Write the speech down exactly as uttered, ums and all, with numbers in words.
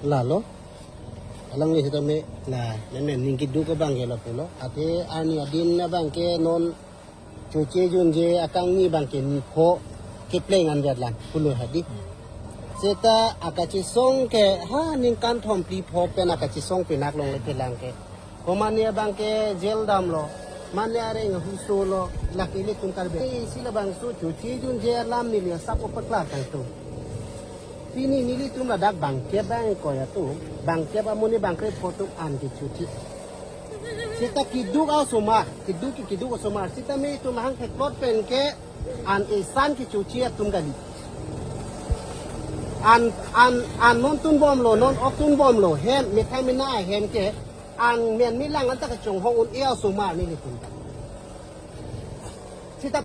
Lalo, alangli sitame, na, nemen ningkiduk abang ke lapulo. Ate arni adin abang ke non choche junje akangni abang ke nipho kepleng anvetlang pulo hadi. Seta akachesong ke ha ningkan thom phli pho pen akachesong pinak longle pilang ke. Komane abang ke jail damlo, mane areng huso lo, lake ilitum Karbi. Eh, isi labangso choche junje alam neli asap opaklar kangtung. Pini nelitum ladak bangkep abang ko ya tu, bangkep amonit bangkep photo an kechoche. Seta kiduk osomar, kiduk ke kiduk osomar. Sitame itum hang theklot pen ke an esan kechoche atum kali. An, an, an non tunbomlo, non ok tunbomlo, hem, methang mena hem ke, an men milang anta kachonghong un-e osomar nelitum. Seta